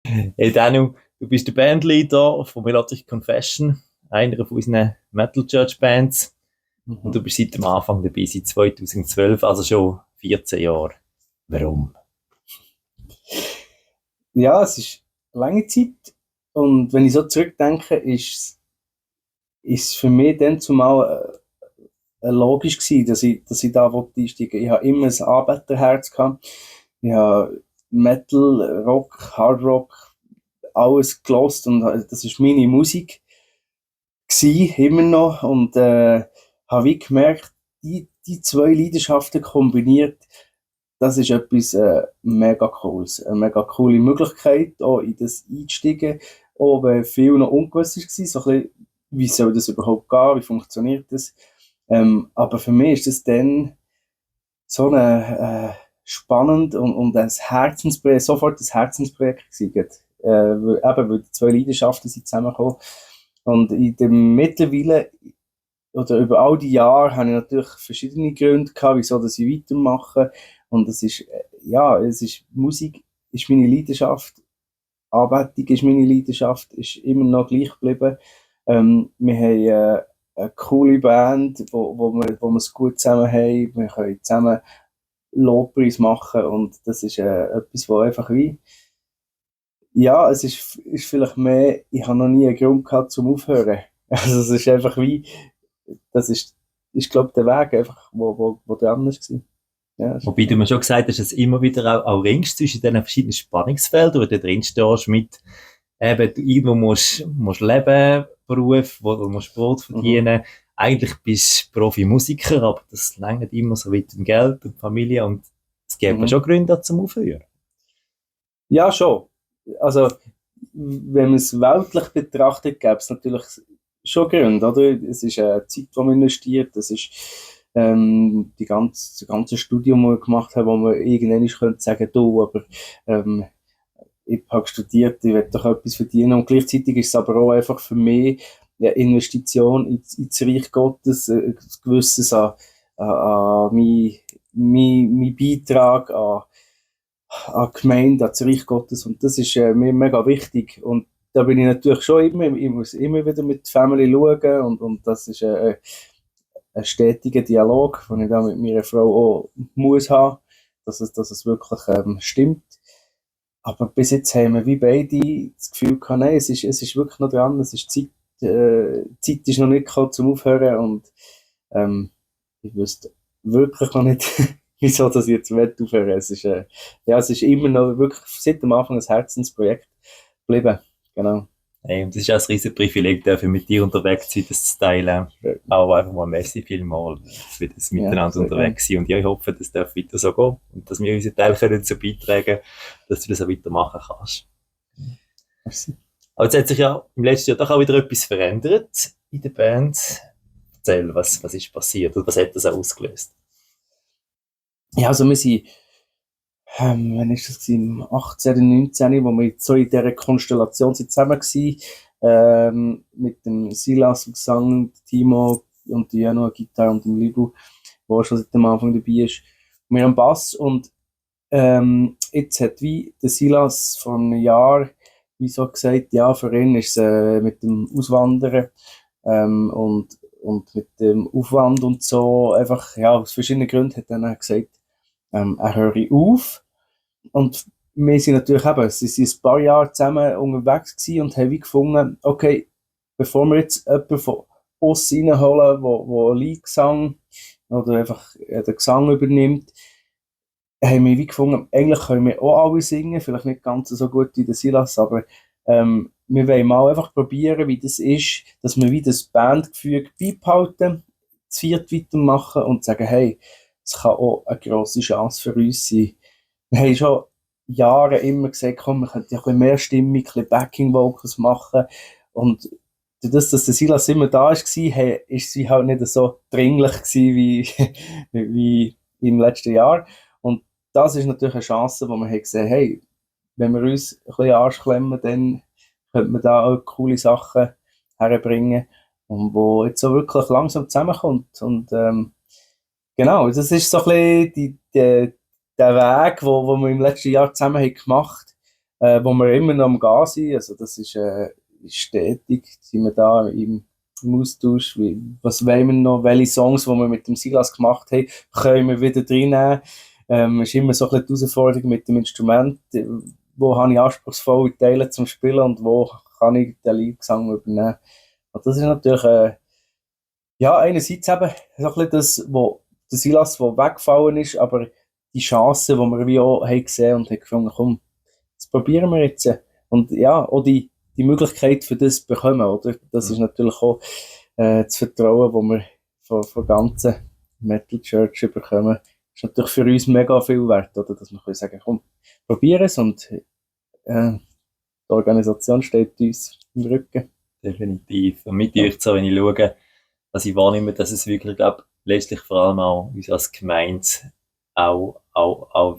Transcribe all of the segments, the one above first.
Hey Daniel, du bist der Bandleader von Melodic Confession, einer von unseren Metal Church Bands. Und Mhm. du bist seit dem Anfang dabei, seit 2012, also schon 14 Jahre. Warum? Ja, es ist eine lange Zeit und wenn ich so zurückdenke, ist für mich dann zumal logisch gewesen, dass ich da einsteigen wollte. Ich habe immer ein Arbeiterherz gehabt. Ich habe Metal, Rock, Hard Rock, alles gelost und das ist meine Musik gewesen, immer noch und habe wie gemerkt, die zwei Leidenschaften kombiniert, das ist etwas mega cooles, eine mega coole Möglichkeit, auch in das einzusteigen, auch wenn viel noch ungewiss war, so ein bisschen, wie soll das überhaupt gehen, wie funktioniert das. Aber für mich ist das dann so eine, spannend und ein Herzensprojekt, sofort ein Herzensprojekt gewesen. Weil die zwei Leidenschaften sind zusammengekommen. Und in dem mittlerweile oder über all die Jahre habe ich natürlich verschiedene Gründe gehabt, wieso dass ich weitermache. Und es ist, ja, es ist, Musik ist meine Leidenschaft, Anbetung ist meine Leidenschaft, ist immer noch gleich geblieben. Wir haben eine coole Band, wo wir es gut zusammen haben. Wir können zusammen Lobpreis machen und das ist etwas, wo einfach wie, ja, ist vielleicht mehr, ich habe noch nie einen Grund gehabt zum Aufhören. Also es ist einfach wie, das ist glaube der Weg einfach, wo der anders war. Ja, ist Wobei du mir schon gesagt hast, dass du immer wieder auch ringst zwischen diesen verschiedenen Spannungsfeldern, wo du drin stehst mit, eben, du irgendwo musst leben, Beruf, wo du musst Brot mhm, verdienen. Eigentlich bist du Profimusiker, aber das reicht immer so weit um Geld und Familie und es gibt mir mhm. schon Gründe zum Aufhören. Ja, schon. Also, wenn man es weltlich betrachtet, gäbe es natürlich schon Gründe, oder? Es ist eine Zeit, die man investiert, das ist das ganze Studium, das wir gemacht haben, wo man irgendwann könnte sagen, du, aber ähm, ich habe studiert, ich will doch etwas verdienen. Und gleichzeitig ist es aber auch einfach für mich eine Investition ins Reich Gottes, ein gewisses an mein Beitrag an die Gemeinde, an das Reich Gottes. Und das ist mir mega wichtig. Und da bin ich natürlich schon immer, ich muss immer wieder mit der Family schauen und das ist ein stetiger Dialog, den ich da mit meiner Frau auch muss haben, dass es wirklich stimmt. Aber bis jetzt haben wir wie beide das Gefühl gehabt, nein, es ist wirklich noch dran, es ist Zeit, die Zeit ist noch nicht gekommen zum Aufhören und ähm, ich wüsste wirklich noch nicht, wieso das jetzt aufhören will. Ja, es ist immer noch wirklich seit dem Anfang ein Herzensprojekt geblieben. Genau. Hey, und das ist auch ein riesen Privileg, dafür mit dir unterwegs zu sein, das zu teilen. Aber einfach mal merci vielmal für das Ja, Miteinander sehr gerne. unterwegs sein. Und ja, ich hoffe, das darf weiter so gehen und dass wir unseren Teil können dazu beitragen, dass du das auch weitermachen kannst. Merci. Aber jetzt hat sich ja im letzten Jahr doch auch wieder etwas verändert in der Band. Erzähl, was ist passiert und was hat das auch ausgelöst? Ja, also wir sind, wann ist das gewesen? Im 18., 19., wo wir so in dieser Konstellation sind zusammen waren, mit dem Silas am Gesang, Timo und Diano an Gitarre und dem Libu, der schon seit dem Anfang dabei ist, wir am Bass und jetzt hat wie der Silas vor einem Jahr wie so gesagt, ja, für ihn ist es mit dem Auswandern und mit dem Aufwand und so einfach, ja, aus verschiedenen Gründen hat er dann gesagt, er höre auf. Und wir sind natürlich eben, sie sind ein paar Jahre zusammen unterwegs gewesen und haben wie gefunden, okay, bevor wir jetzt jemanden von uns reinholen, wo Leadgesang oder einfach den Gesang übernimmt, haben wir wie gefunden, eigentlich können wir auch alle singen, vielleicht nicht ganz so gut wie der Silas, aber wir wollen mal einfach probieren, wie das ist, dass wir wie das Bandgefüge beibehalten, das viert weitermachen und sagen, hey, es kann auch eine grosse Chance für uns sein. Wir haben schon Jahre immer gesagt, komm, wir könnten ja ein bisschen mehr Stimmung, ein bisschen Backing Vocals machen und durch das, dass der Silas immer da war, hey, ist sie halt nicht so dringlich gewesen wie im letzten Jahr. Und das ist natürlich eine Chance, wo man hat gesehen, hey, wenn wir uns ein bisschen Arsch klemmen, dann könnte man da auch coole Sachen herbringen und wo jetzt so wirklich langsam zusammenkommt. Und genau, das ist so ein bisschen der Weg, wo wir im letzten Jahr zusammen haben gemacht. wo wir immer noch am Gehen sind. Also das ist stetig, sind wir da im Austausch. Was wollen wir noch? Welche Songs, die wir mit dem Silas gemacht haben, können wir wieder reinnehmen? Ist immer so ein bisschen die Herausforderung mit dem Instrument. Wo habe ich anspruchsvolle Teile zum Spielen und wo kann ich den Leadgesang übernehmen? Und das ist natürlich, ja, einerseits eben so ein bisschen das, wo der Silas, der weggefallen ist, aber die Chance, die wir wie auch haben gesehen und haben gefunden, komm, das probieren wir jetzt. Und ja, auch die Möglichkeit für das bekommen, oder? Das ist natürlich auch das Vertrauen, das wir von ganzen Metal Church bekommen, ist natürlich für uns mega viel wert, oder? Dass wir können sagen, komm, probieren es und die Organisation steht uns im Rücken. Definitiv. Und mit euch so, wenn ich schaue, dass ich wahrnehme, dass es wirklich, glaube letztlich vor allem auch uns als Gemeinde auch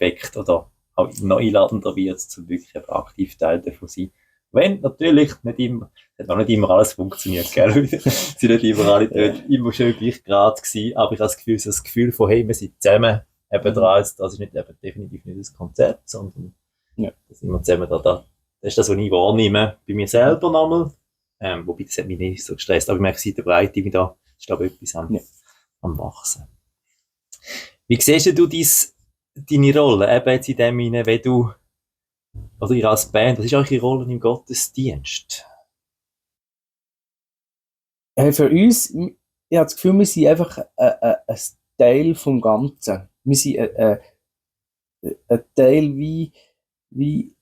weckt oder auch noch einladender wird, zum wirklich aktiv Teil davon sein. Wenn natürlich nicht immer, hat noch nicht immer alles funktioniert, gell? Es sind nicht immer alle dort immer schön gleich gerade gewesen, aber ich habe das Gefühl von, hey, wir sind zusammen eben dran, das ist nicht, eben definitiv nicht das Konzept, sondern da sind wir zusammen da. Das ist das, was ich wahrnehme, bei mir selber nochmal, wobei das hat mich nicht so gestresst, aber ich merke, seit der Breite mich da, ist glaube ich etwas am Wachsen. Wie siehst du deine Rolle, eben jetzt in dem Sinne, wenn du, oder ihr als Band, was ist eure Rolle im Gottesdienst? Für uns, ich habe das Gefühl, wir sind einfach ein Teil vom Ganzen. Wir sind ein Teil wie die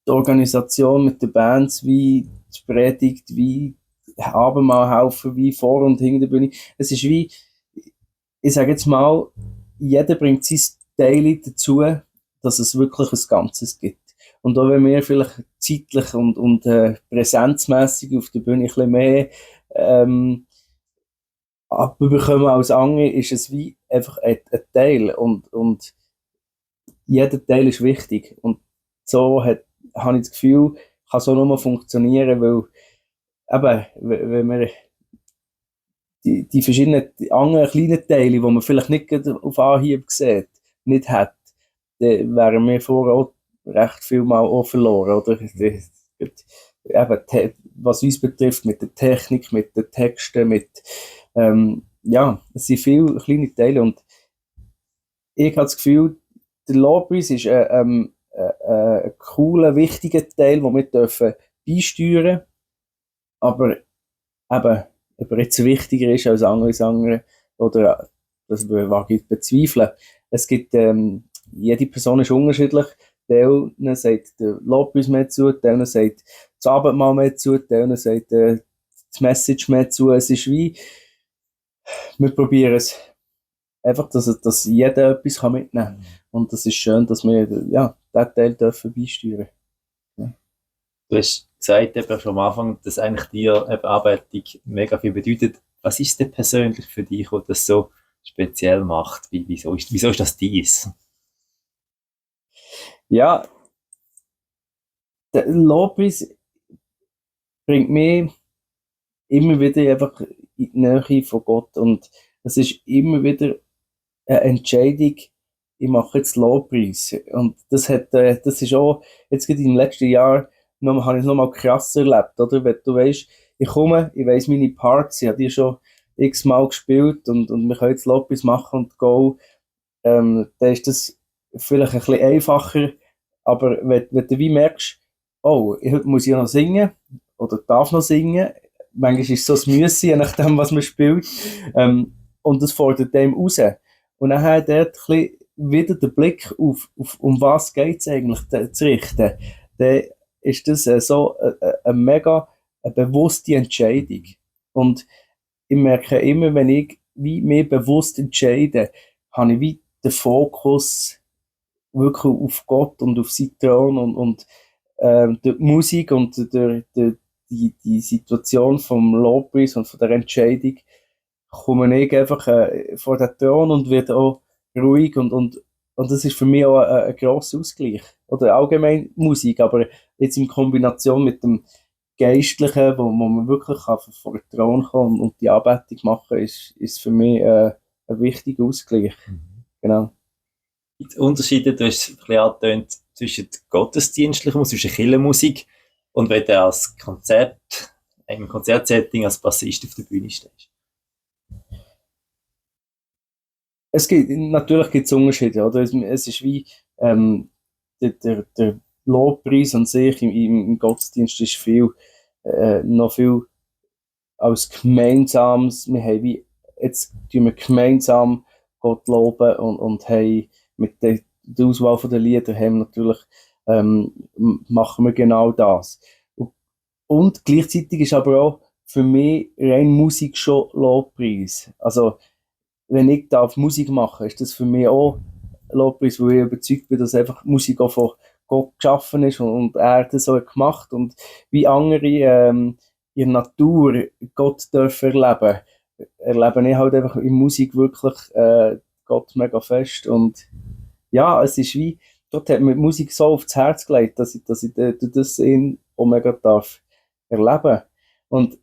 Organisation mit den Bands, wie die Predigt, wie Abendmahl helfen, wie vor und hinter der Bühne. Es ist wie, ich sage jetzt mal, jeder bringt sein Teil dazu, dass es wirklich ein Ganzes gibt. Und auch wenn wir vielleicht zeitlich und präsenzmässig auf der Bühne ein bisschen mehr abbekommen als andere, ist es wie einfach ein Teil. Und jeder Teil ist wichtig. Und so habe ich das Gefühl, kann so nur funktionieren, weil eben, wenn wir die verschiedenen anderen kleinen Teile, die man vielleicht nicht auf Anhieb sieht, nicht hat, dann wären wir vorher auch recht viel mal auch verloren, oder? Eben, was uns betrifft, mit der Technik, mit den Texten, es sind viele kleine Teile und ich habe das Gefühl, der Lobpreis ist ein cooler, wichtiger Teil, den wir dürfen beisteuern, aber eben, ob er jetzt wichtiger ist als andere Sänger oder das wage ich bezweifeln. Es gibt, jede Person ist unterschiedlich. Der eine sagt der Lobpreis mehr zu, der andere sagt das Abendmahl mehr zu, der andere sagt das Message mehr zu. Es ist wie, wir probieren es einfach, dass jeder etwas mitnehmen kann. Und das ist schön, dass wir diesen Teil dürfen beisteuern. Ja. Du hast gesagt eben schon am Anfang, dass eigentlich dir eben Arbeitung mega viel bedeutet. Was ist denn persönlich für dich, was das so speziell macht? Wieso ist das dies? Ja, der Lobpreis bringt mich immer wieder einfach in die Nähe von Gott und es ist immer wieder eine Entscheidung, ich mache jetzt Lobpreis. Und das ist auch, jetzt gerade im letzten Jahr, habe ich es nochmal krasser erlebt, oder? Wenn du weißt, ich komme, ich weiss meine Parts, ich habe die schon x-mal gespielt und wir können jetzt Lobpreis machen und go, dann ist das vielleicht ein bisschen einfacher, aber wenn du wie merkst, oh, heute muss ich noch singen, oder darf noch singen, manchmal ist es so ein Müsse, je nachdem, was man spielt, und das fordert dem raus. Und dann hat er wieder den Blick auf um was geht es eigentlich zu richten. Dann ist das so eine mega bewusste Entscheidung. Und ich merke immer, wenn ich wie mir bewusst entscheide, habe ich wie den Fokus wirklich auf Gott und auf seinen Thron und durch die Musik und durch die Situation vom Lobpreis und von der Entscheidung komme ich einfach vor den Thron und werde auch ruhig und das ist für mich auch ein grosser Ausgleich. Oder allgemein Musik, aber jetzt in Kombination mit dem Geistlichen, wo man wirklich vor den Thron kommen und die Anbetung machen, ist für mich ein wichtiger Ausgleich. Genau. Die Unterschiede, du hast es ein bisschen angetönt, zwischen gottesdienstlicher Musik, zwischen Kirchenmusik und wenn du als im Konzertsetting als Bassist auf der Bühne stehst? Natürlich gibt es Unterschiede, oder? Es ist wie, der Lobpreis an sich im Gottesdienst ist noch viel als gemeinsames, wir haben wie, jetzt tun wir gemeinsam Gott loben und haben mit der Auswahl der Lieder haben natürlich, machen wir genau das. Und gleichzeitig ist aber auch für mich rein Musik schon Lobpreis. Also, wenn ich darf Musik machen, ist das für mich auch Lobpreis, weil ich überzeugt bin, dass einfach Musik auch von Gott geschaffen ist und er das so gemacht und wie andere in der Natur Gott dürfen erlebe ich halt einfach in Musik wirklich Gott mega fest und ja, es ist wie, Gott hat mir die Musik so aufs Herz gelegt, dass ich das in auch mega darf erleben und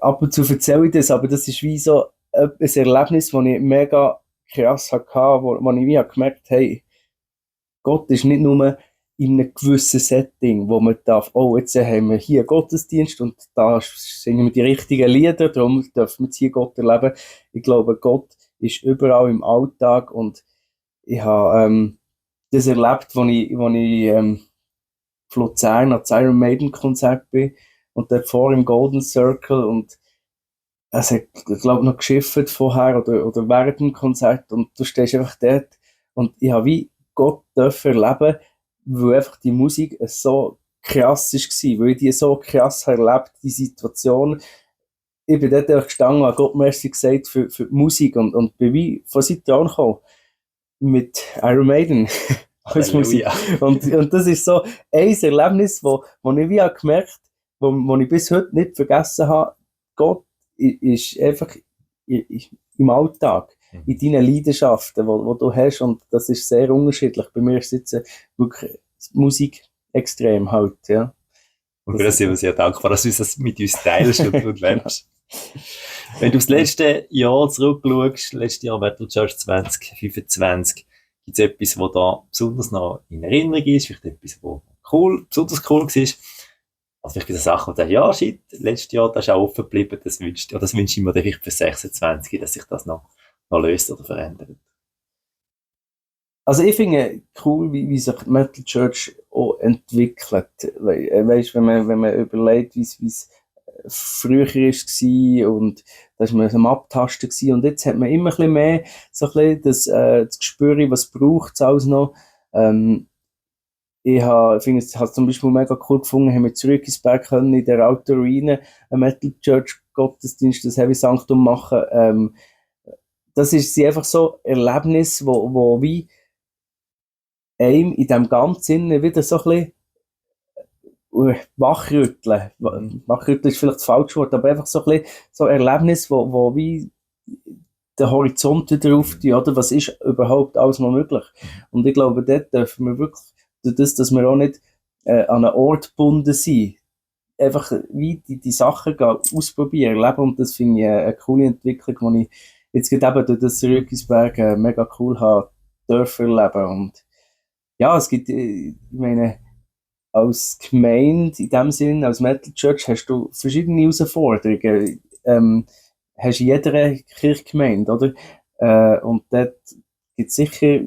ab und zu erzähle ich das, aber das ist wie so ein Erlebnis, das ich mega krass hatte, wo ich wie gemerkt habe, hey, Gott ist nicht nur in einem gewissen Setting, wo man darf, oh, jetzt haben wir hier Gottesdienst und da singen wir die richtigen Lieder, darum dürfen wir hier Gott erleben. Ich glaube, Gott ist überall im Alltag und ich habe das erlebt, als ich Luzern an das Iron Maiden Konzert bin und dort vor im Golden Circle und es hat, ich glaube, noch geschifft vorher oder während dem Konzert und du stehst einfach dort und ich habe wie Gott dürfen erleben, weil einfach die Musik so krass war, weil ich die so krass erlebt, die Situation. Ich bin dort einfach gestanden, habe Gott merci gesagt für die Musik und bin wie von Seite angekommen mit Iron Maiden als Musik. Und das ist so ein Erlebnis, wo ich wie gemerkt habe, wo ich bis heute nicht vergessen habe, Gott ist einfach im Alltag, in deinen Leidenschaften, wo du hast und das ist sehr unterschiedlich. Bei mir ist jetzt wirklich Musik extrem halt, ja. Und für das sind wir sehr dankbar, dass du das mit uns teilst und lebst. Wenn du aufs letzte Jahr zurückschaust, letztes Jahr Metal Church 2025, gibt es etwas, was da besonders noch in Erinnerung ist, vielleicht etwas, was besonders cool war? Also vielleicht bei der Sache, wo ja, shit, letztes Jahr, das ist auch offen geblieben, das wünsche ich mir vielleicht für 26, dass sich das noch löst oder verändert. Also ich finde cool, wie sich Metal Church auch entwickelt. Weißt, wenn man überlegt, wie es früher war und da war man am Abtasten gewesen. Und jetzt hat man immer ein bisschen mehr so ein bisschen das Gespür, was braucht es alles noch. Ich finde es zum Beispiel mega cool gefunden, haben wir zurück ins Berg können, in der Auto Arena, ein Metal Church Gottesdienst, das Heavy Sanctum machen. Das ist einfach so ein Erlebnis, wo wie einem in dem ganzen wieder so ein bisschen wachrütteln. Wachrütteln ist vielleicht das falsche Wort, aber einfach so ein bisschen so ein Erlebnis, wo wie der Horizont wieder aufzieht, oder? Was ist überhaupt alles noch möglich? Und ich glaube, dort dürfen wir wirklich, durch das, dass wir auch nicht an einen Ort gebunden sind, einfach wie die Sachen ausprobieren, erleben und das finde ich eine coole Entwicklung, die ich jetzt gerade eben durch das Rückisberg mega cool habe dürfen erleben und ja, es gibt, ich meine, als Gemeinde, in dem Sinn, als Metal Church, hast du verschiedene Herausforderungen. Hast in jeder Kirchgemeinde, oder? Und dort gibt es sicher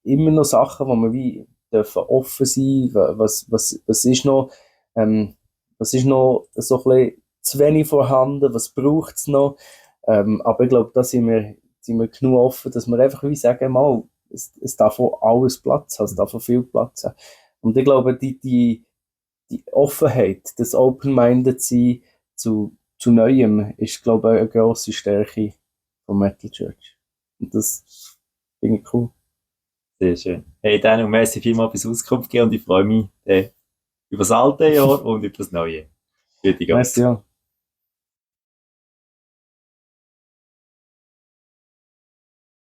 immer noch Sachen, wo wir wie dürfen offen sein. Was ist noch, was ist noch so ein bisschen zu wenig vorhanden? Was braucht es noch? Aber ich glaube, da sind wir genug offen, dass wir einfach wie sagen, mal, es darf auch alles Platz haben, es darf auch viel Platz haben. Und ich glaube, die Offenheit, das Open-Minded sein zu Neuem, ist, glaube ich, eine grosse Stärke von Metal Church. Und das finde ich cool. Sehr schön. Hey, Daniel, merci vielmals fürs Auskunft geben und ich freue mich über das alte Jahr und über das neue. Merci, ja.